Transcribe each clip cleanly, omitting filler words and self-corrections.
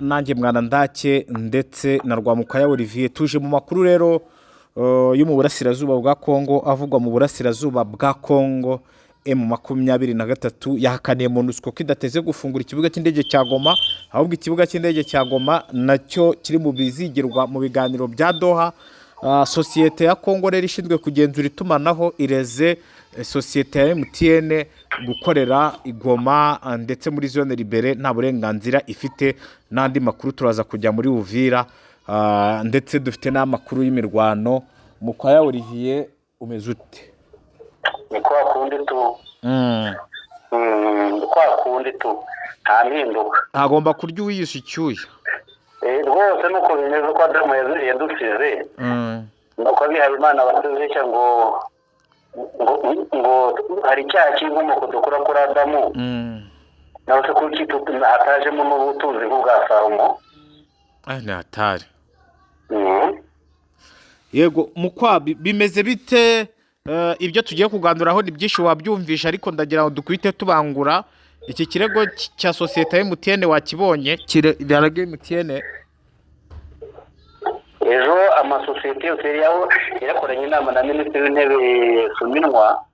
Nanjye Mwana Ndake ndetse na Rwamukaya Olivier tuje mu makuru rero yo mu burasirazuba bwa Kongo, avugwa mu burasirazuba bwa Kongo. M23 yahakaniye MONUSCO ko idateze gufungura ikibuga cy'indege cya Goma, ahubwo ikibuga cy'indege cya Goma nacyo kiri mu bizigirwa mu biganiro bya Doha. Sosiyete ya Kongo rero ishinzwe kugenzura itumanaho ireze sosiyete ya MTN gukorera i Goma ndetse muri zone libérée nta burenganzira ifite. N'andi makuru turaza kujya muri Uvira, ndetse dufite n'amakuru y'imirwano. Mukwaya Olivier, umeze ute? Ni kwa kundi tu. Ni kwa kundi tu, nta mpinduka. Hagomba kurya uwiyishe icyuya. Rwose nuko bimeze, uko Adamu yadusize, nuko abihaye Imana batuzeshya ngo hari icyaha cy'inkomoko dukura kuri Adamu. Nawe se kuki hatajemo n'ubutunzi nk'ubwa Salomo? Ah, ni hatari. Yego mukwa, bimeze bite? Ibyo tugiye kuganiraho ni byinshi, wabyumvisha, ariko ndagira ngo dukwite tubangura iki kirego cya sosiyete ya MTN. Wakibonye kirega MTN? Ejo amasosiyete yose yari yarakoranye inama na Minisitiri w'Intebe Suminwa,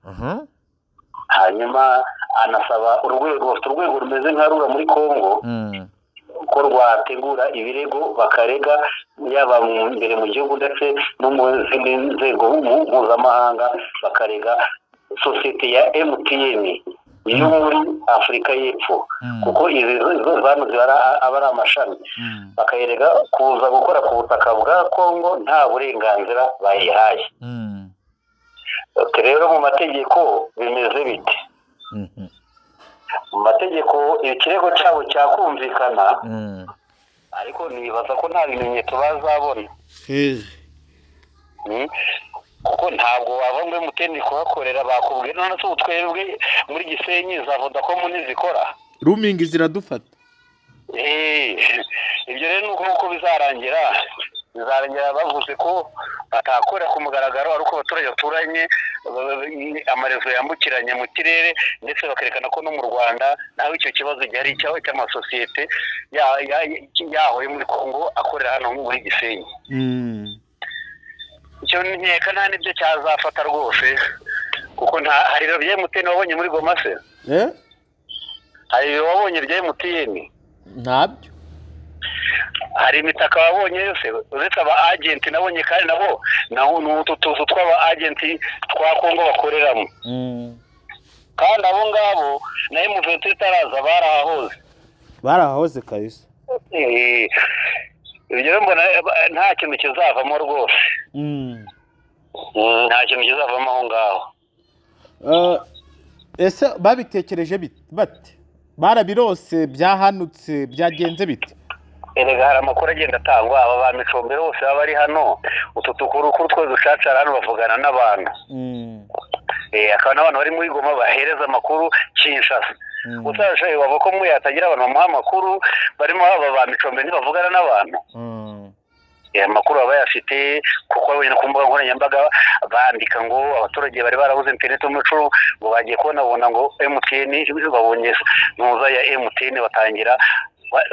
hanyuma anasaba urwego, bafite urwego rumeze nka RURA muri Congo, ko rwategura ibirego bakarega yaba imbere mu gihugu ndetse no mu zindi nzego mpuzamahanga, bakarega sosiyete ya MTN yo muri Afurika y'Epfo, kuko izi zano ziba aba ari amashami, bakayerega kuza gukora ku butaka bwa Congo nta burenganzira bayihaye. Ati rero mu mategeko bimeze bite? Mu mategeko ikirego cyabo cyakumvikana, ariko nibaza ko nta bimenyetso bazabona. Kuko ntabwo wava ngo MTN kuhakorera bakubwiye. None se ubu twebwe muri Gisenyi za Vodacom ntizikora? Roaming ziradufata. Ibyo rero ni uko uko bizarangira bavuze ko batakorera ku mugaragaro, ari uko abaturage baturanye amarezo yambukiranya mu kirere, ndetse bakerekana ko no mu Rwanda naho icyo kibazo gihari cy'amasosiyete yaho yo muri Congo akorera hano muri Gisenyi. Icyo nkeka nta n'ibyo cyazafata rwose, kuko nta hari ibiro bya MTN wabonye muri Goma se? Eh? Hari ibiro wabonye bya MTN? Ntabyo. Hari imitaka wabonye yose uretse aba agenti nabonye, kandi nabo naho ni utu tuzu tw'aba agenti twa Kongo bakoreramo. Kandi abo ngabo na M23 itaraza barahahoze. Barahahoze kabisa. Ibyo rero mbona nta kintu kizavamo rwose. Nta kintu kizavamo aho ngaho. Ese babitekereje bate? Barabirose? Byahanutse? Byagenze bite? Erega hari amakuru agenda atangwa. Aba ba micombero bose baba bari hano, utu tukuru two ducacara hano, bavugana n'abantu. Hakaba n'abantu bari muri Goma bahereza amakuru Kinshasa. Utashoboye bavuga ko muya hatagira abantu bamuha amakuru, barimo aba ba micombe, ntibavugana n'abantu. Amakuru baba bayafite, kuko babonye ku mbuga nkoranyambaga bandika ngo abaturage bari barabuze interineti mu mucuru, ngo bagiye kubonabona ngo MTN, babonye ntuza ya MTN, batangira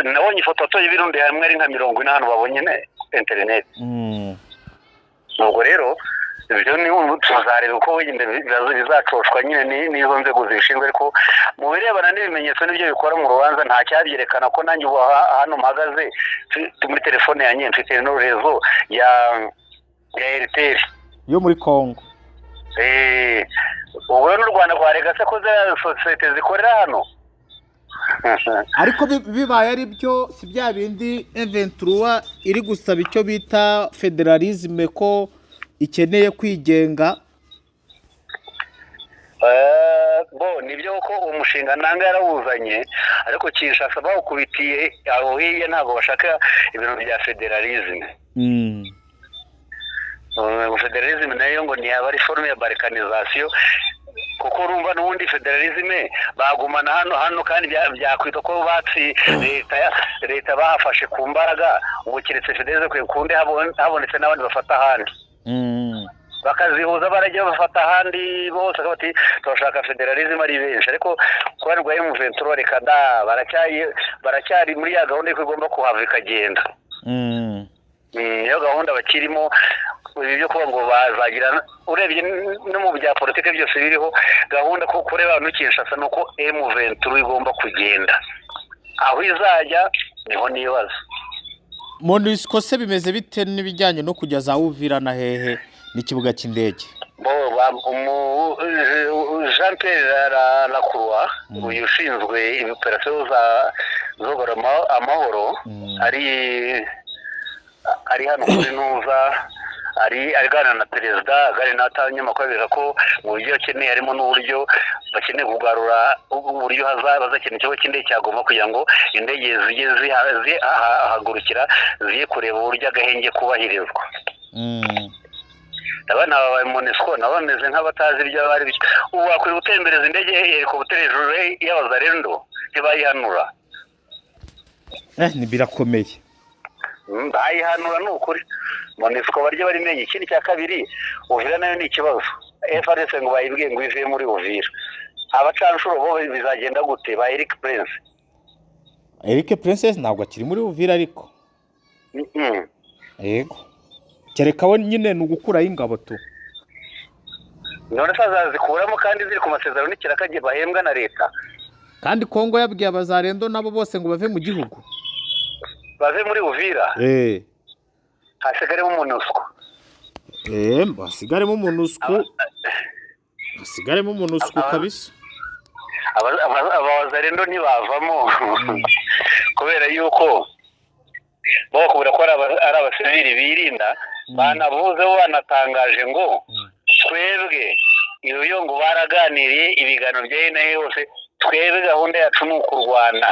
nabonye ifoto abaturage b'Irundi hamwe ari nka 40 hano babonye interineti. Ubwo rero ibyo ni tuzareba uko wenda bizacoshwa nyine n'izo nzego zibishinzwe, ariko mu birebana n'ibimenyetso n'ibyo bikora mu rubanza nta cyabyerekana, ko nanjye ubu hano mpagaze muri telefone yanjye mfite no réseau ya Airtel. Yo muri Congo. Ubwo rero n'u Rwanda rwarega se ko ziriya sosiyete zikorera hano? Ariko bibaye ari byo, si bya bindi M23 iri gusaba, icyo bita fédéralisme, ko ikeneye kwigenga? Bo nibyo ko umushinga nanga yarawuzanye, ariko Kinshasa bawukubitiye aho hirya, ntabwo bashaka ibintu bya fédéralisme. Fédéralisme nayo ngo ntiyaba ari forme ya balkanisation, kuko urumva n'ubundi fédéralisme bagumana hano kandi byakwitwa ko batsi leta bahafashe ku mbaraga. Ubu keretse fédéralisme kunde habonetse n'abandi bafata ahandi. Bakazihuza, barajya bafata ahandi bose bati turashaka federalism ari benshi, ariko ku ruhande rwa M23 reka da, baracyari muri ya gahunda y'uko igomba kuhava ikagenda. Niyo gahunda bakirimo. Ibi byo kuba ngo bazagira, urebye no mu bya politiki byose biriho gahunda ko kureba abantu Kinshasa ni uko M23 igomba kugenda, aho izajya niho nibaza. MONUSCO se bimeze bite n'ibijyanye no kujya za Uvira na hehe n'ikibuga cy'indege? Bo Jean Pierre Lacroix, uyu ushinzwe operasiyo za zogora amahoro, ari hano kuri Ntuza, ari aganira na perezida, aganira n'abanyamakuru, abereka ko mu buryo bakeneye harimo n'uburyo bakeneye kugarura uburyo bazakenera ikigo cy'indege cya Goma kugira ngo indege zijye zihahagurukira ziye kureba uburyo agahenge kubahirizwa. Abana ba MONUSCO nabo bameze nk'abatazi ibyo bari byo. Ubu wakwiye gutembereza indege helicopter hejuru y'abazarendo, ntibayihanura. Ni birakomeye. Bayihanura ni ukuri, MONUSCO barya barimenye. Ikindi cya kabiri, Uvira nayo ni ikibazo. FARDC ngo bayibwiye ngo ive muri Uvira. Abacanshuro bo bizagenda gute ba Eric Prince? Eric Prince ntabwo akiri muri Uvira ariko. Yego, kereka we nyine ni ugukuraho ingabo tu. None se azazikuramo kandi ziri ku masezerano n'ikiraka bahembwa na leta? Kandi Kongo yabwiye abazarendo nabo bose ngo bave mu gihugu. Bave muri Uvira, hasigaremo MONUSCO. Hasigaremo MONUSCO, hasigaremo MONUSCO kabisa. Abazarendo ntibavamo kubera yuko bakubwira ko ari abasivili birinda. Banavuze bo banatangaje ngo twebwe iyo ngo baraganiriye ibiganiro bya hino hose, twebwe gahunda yacu ni ukurwana.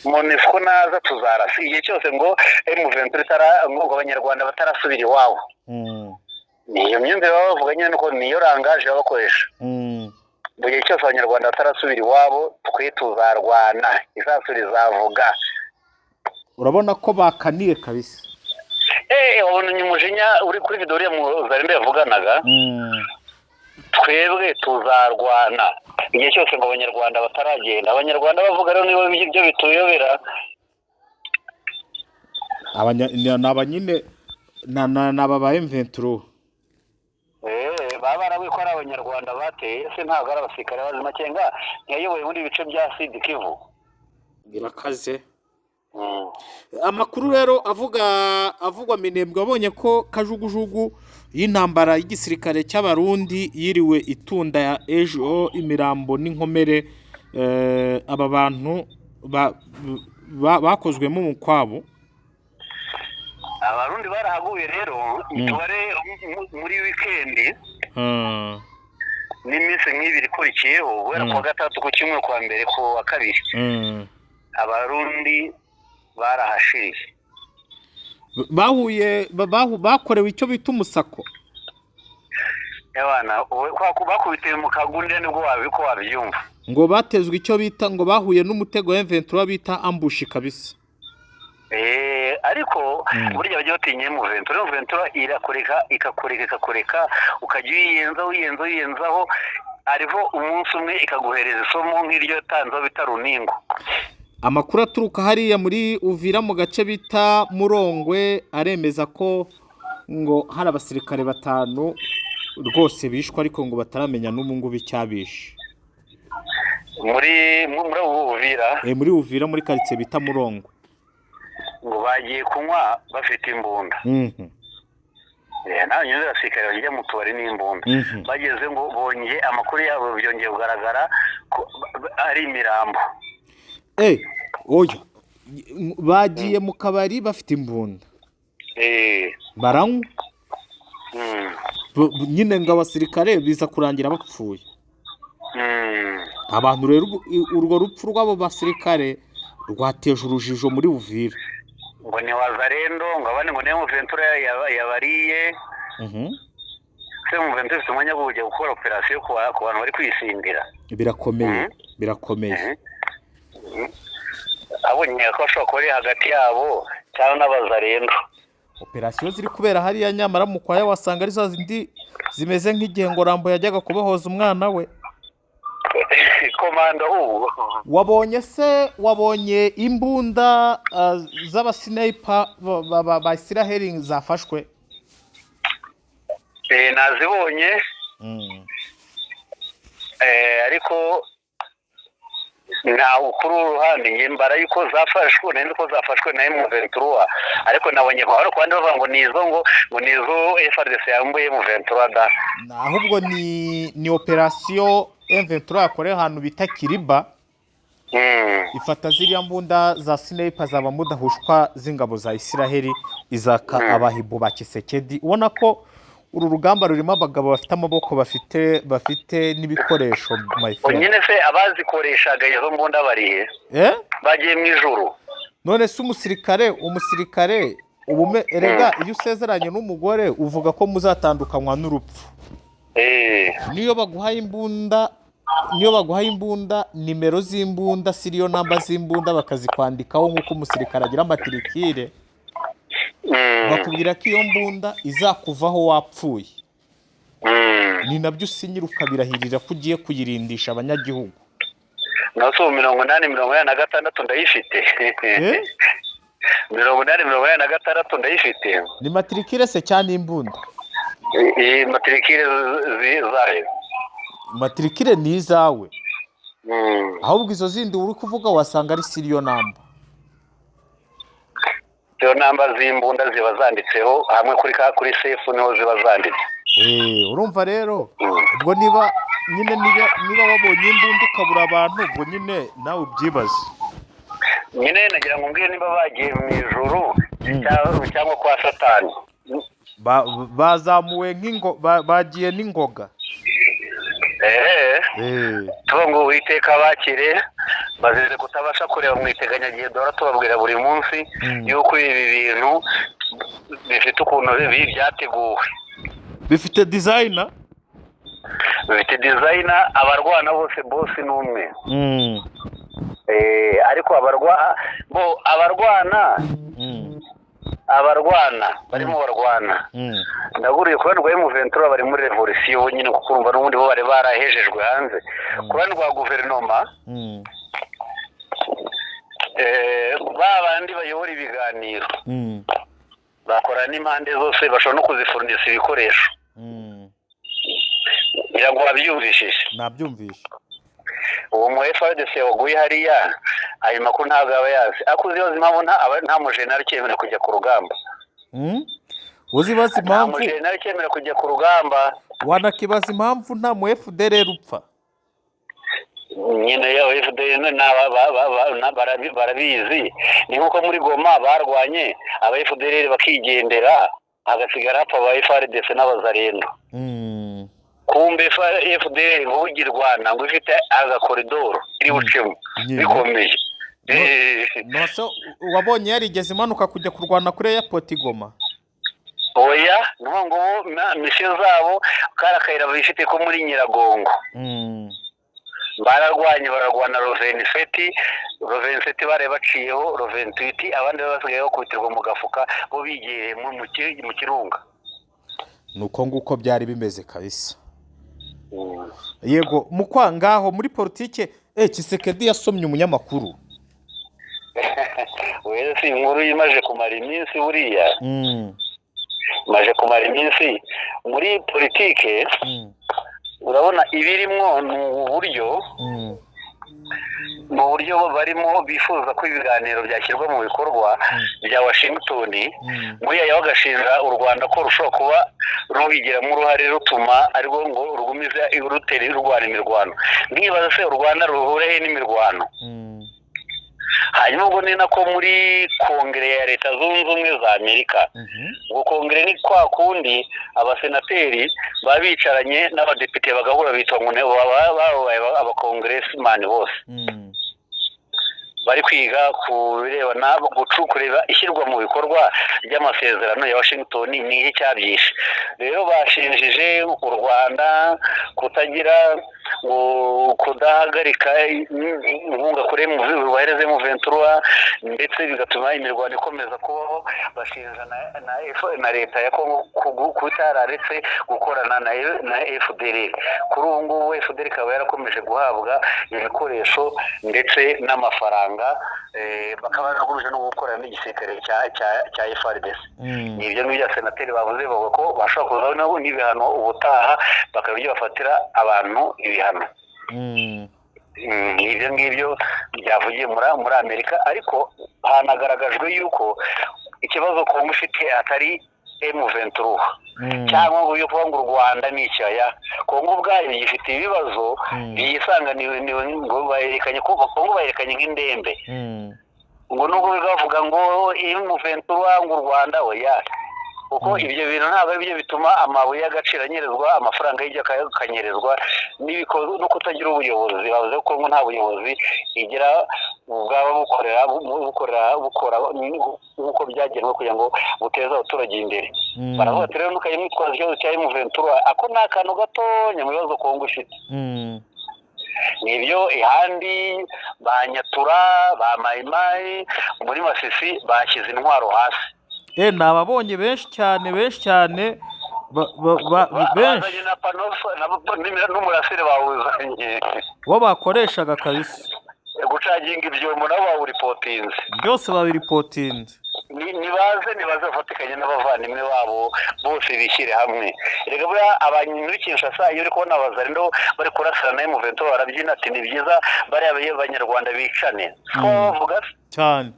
MONUSCO naza tuzarasa igihe cyose ngo M23 ngo abanyarwanda batarasubira iwabo. Niyo myumvire baba bavuga nyine, nuko niyo rangaje baba bakoresha. Mu gihe cyose abanyarwanda batarasubira iwabo, twe tuzarwana, isasu rizavuga. Urabona ko bakaniye kabisa. Wabona umujinya uri kuri video uriya muzarendo yavuganaga. Twebwe tuzarwana igihe cyose ngo abanyarwanda bataragenda. Abanyarwanda bavuga rero niba ibyo bituyobera. Ni abanyine ni aba ba M23. Baba barabuye ko ari abanyarwanda bateye se, ntabwo ari abasirikare bazi. Makenga ntiyayoboye muri ibice bya Sud Kivu. Birakaze. Amakuru rero avuga avugwa Minembwe, wabonye ko kajugujugu y'intambara y'igisirikare cy'Abarundi yiriwe itunda ya ejo imirambo n'inkomere, aba bantu bakozwemo umukwabo. Abarundi barahaguye rero, tubare muri wikendi n'iminsi nk'ibiri ikurikiyeho, guhera kuwa gatandatu, ku cyumweru, kuwa mbere, ku wa kabiri, abarundi barahashiriye. Bahuye bakorewe icyo bita umusako. Abana bakubitiye mu kagundira, nibwo ko wabyumva. Ngo batezwe icyo bita ngo bahuye n'umutego wa M23 bita ambush kabisa. Ariko burya bajya batinya M23. M23 irakureka, ikakureka, ikakureka, ukajya uyiyenza, uyiyenza, uyiyenzaho, ariho umunsi umwe ikaguhereza isomo nk'iryo yatanzeho bita runingo. Amakuru aturuka hariya muri Uvira mu gace bita Murongwe aremeza ko ngo hari abasirikare 5 rwose bishwe, ariko ngo bataramenya n'ubu ngubu icyabishe. Muri Uvira? Muri Uvira, muri quartier bita Murongwe. Ngo bagiye kunywa bafite imbunda. Nawe nyine abasirikare bajya mu tubari n'imbunda. Bageze ngo bongeye amakuru yabo byongeye kugaragara ko ari imirambo. Oya, bagiye mu kabari bafite imbunda. Baranywa. Nyine ngo abasirikare biza kurangira bapfuye. Abantu rero urwo rupfu rw'abo basirikare rwateje urujijo muri Uvira. Ngo ni wazarendo, ngo abandi ngo ni M23 yabariye. Se M23 ifite umwanya wo kujya gukora operasiyo ku bantu bari kwisindira. Birakomeye, birakomeye. Abonye ko ashobora kuba ari hagati yabo cyangwa n'abazarendo. Operasiyo ziri kubera hariya, nyamara Mukwaya wasanga ari za zindi zimeze nk'igihe ngo Rambo yajyaga kubohoza umwana we. Komanda ubu. Wabonye se, wabonye imbunda z'abasniper ba Isiraheli zafashwe? Nazibonye. Ariko ntawe kuri uru ruhande njye mbara yuko zafashwe, nari nzi ko zafashwe na M23, ariko nabonye ko hari abandi bavuga ngo nizo, ngo nizo FARDC yambuye M23 da. Ahubwo ni operasiyo M23 yakorewe ahantu bita Kiriba, ifata ziriya mbunda za sniper zaba mudahushwa z'ingabo za Isiraheli, izaka abahibo ba Kisekedi. Ubona ko uru rugamba rurimo abagabo bafite amaboko, bafite n'ibikoresho, my friend. Nyine se abazikoreshaga izo mbunda barihe? Eh? Bagiye mu ijuru? None se umusirikare ubume, erega iyo usezeranye n'umugore uvuga ko muzatandukanywa n'urupfu. Niyo baguhaye imbunda, nimero z'imbunda, serial number z'imbunda bakazikwandikaho nk'uko umusirikare agira matricule, bakubwira ko iyo mbunda izakuvaho wapfuye. Ni nabyo usinyira, ukabirahirira ko ugiye kuyirindisha abanyagihugu. Naho ubu 8086 ndayifite. Eh? 8086 ndayifite. Ni matricule se cyangwa imbunda? Iyi matricule zayo. Matricule ni izawe. Ahubwo izo zindi uri kuvuga wasanga ari serial number. Izo number z'imbunda ziba zanditseho hamwe kuri sefu, niho ziba zanditse. Urumva rero, ubwo niba nyine niba wabonye imbunda ukabura abantu, ubwo nyine nawe ubyibaze. Nyine nagira ngo umbwire niba bagiye mu ijuru cyangwa kwa Satani. Bazamuwe nk'ingo, bagiye n'ingoga. Ehe. Tuvuga ngo Uwiteka bakire, bazize kutabasha kureba mu iteganyagihe duhora tubabwira buri munsi yuko ibi bintu bifite ukuntu byateguwe. Bifite designer. Bifite designer. Abarwana bose, boss ni umwe. Ariko bo abarwana barimo barwana, ndaguriye ku ruhande rwa M23 bari muri revolution nyine, kuko urumva n'ubundi bo bari barahejejwe hanze. Ku ruhande rwa guverinoma, ba bandi bayobora ibiganiro bakora n'impande zose, bashobora no kuzifurnisa ibikoresho. Ngira ngo wabyumvishije. Nabyumvishe. Uwo mu FARDC waguye hariya, ayo makuru ntabwo aba yazi, ariko uzibaza impamvu nta mujenali cyemerewe kujya ku rugamba? Uzibaza Nta impamvu mujenali cyemerewe kujya ku rugamba. Wanakibaza impamvu nta mu FDLR upfa. Nyine ya FDL barabizi. Ni nkuko muri Goma barwanye aba FDL bakigendera, hagasigara hapfa aba FARDC n'abazarendo. Kumbe FDL ngo ugirwana ngo ifite agakoridoro iri bucemo. Bikomeye. Nose wabonye yarigeze imanuka kujya kurwana kuri airport i Goma? Oya, ni ukuvuga ngo bo mission zabo kari akayira bifite ko muri Nyiragongo. Bararwanye, bararwana le 27, le 27 bari baciyeho, le 28 abandi bari basigaye bakubitirwa mu gafuka, bo bigiye mu kirunga. Ni uko nguko byari bimeze kabisa. Yego, mu kwangaho muri politike, Kisekedi yasomye umunyamakuru. Wese si inkuru imaze kumara iminsi buriya. Imaze kumara iminsi muri politike. Urabona ibirimwo ni uburyo ni uburyo barimo bifuza ko ibiganiro byashyirwa mu bikorwa bya Washington. Muri aya bagashinja u Rwanda ko rushobora kuba rubigiramo uruhare, rutuma arirwo ngo rugumize rutera rurwana imirwano. Nkibaza se u Rwanda ruhura he n'imirwano? Hanyuma ubwo ni nako muri kongere ya Leta Zunze Ubumwe za Amerika. Ubwo kongere ni kwa kundi abasenateri baba bicaranye n'abadepite bagahura, bitwa ngo baba babaye abacongressman bose. Bari kwiga ku birebana kureba ishyirwa mu bikorwa ry'amasezerano ya Washington. Ni iki cyabyishe rero? Bashinjije u Rwanda kutagira ngo kudahagarika inkunga kuri bahereze M23, ndetse bigatuma imirwano ikomeza kubaho. Bashinja na leta ya Kongo kutararetse gukorana na FDLR. Kuri ubu ngubu FDLR ikaba yarakomeje guhabwa ibikoresho ndetse n'amafaranga, bakaba barakomeje no gukorana n'igisirikare cya FARDC. Ni ibyo ngibyo senateri bavuze. Bavuga ko bashobora kuzaho nabo n'ibihano ubutaha, bakaba ibyo bafatira abantu ibihano. Ibyo ngibyo byavugiye muri Amerika, ariko hanagaragajwe yuko ikibazo Kongo ifite atari M23 cyangwa ngo yo kuvuga ngo u Rwanda ni icyaya. Kongo ubwayo gifite ibibazo byisanganiwe, ngo bayerekanye ko Kongo bayerekanye nk'indembe, ngo nubwo bavuga ngo M23, ngo u Rwanda, oya, kuko ibyo bintu ntabwo ari byo bituma amabuye y'agaciro anyerezwa, amafaranga y'ibyo akanyerezwa no kutagira ubuyobozi. Bavuze ko Kongo nta buyobozi igira bwaba bukorera bukorera bukora nk'uko byagenwe kugira ngo buteze abaturage imbere. Baravuga ati rero ntukajye mwitwaza ikibazo cya M23, ako ni akantu gatonya mu bibazo Kongo ifite. Nibyo ihandi ba Nyatura, ba Mayimayi muri Masisi bashyize intwaro hasi. Ni ababonye benshi cyane, benshi cyane, benshi. Bazanye na panoso n'umurasire bawuzanye. Uwo bakoreshaga kabisa. Gucaginga ibyombo nabo bawuripotinze. Byose babiripotinze. Nibaze bafatikanye n'abavandimwe babo bose, bishyire hamwe. Reka buriya abantu muri Kinshasa, iyo uri kubona abazarindo bari kurasana na M23 barabyina, ati ni byiza, bariya banyarwanda bicane, siko bavuga se? Cyane.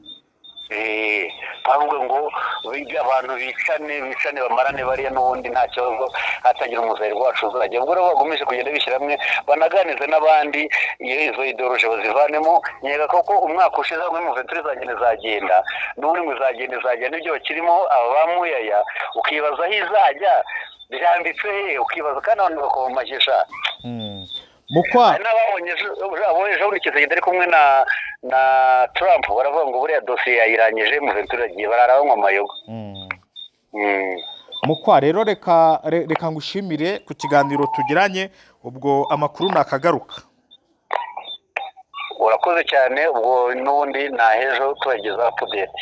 Bavuga ngo abantu bicane, bicane, bamarane bariya, n'ubundi nta kibazo, hatagira umuzayirwa wacu uzajya. Ubwo rero bakomeje kugenda bishyira hamwe, banaganize n'abandi, iyo izo idéologie bazivanemo. Nkeka koko umwaka ushize bamwe mu venture izagenda izagenda, n'ubundi ngo izagenda izagenda, ibyo bakirimo aba bamuyaya, ukibaza aho izajya, byanditse he, ukibaza kandi abantu bakomashyisha. Mukwa. Hari n'ababonye ejo bundi Tshisekedi ari kumwe na Trump, baravuga ngo buriya dosiye yayirangije, mu venture yagiye, barara banywa amayoga. Mukwa rero, reka ngushimire ku kiganiro tugiranye. Ubwo amakuru nakagaruka. Urakoze cyane. Ubwo n'ubundi nahejo tubageza update.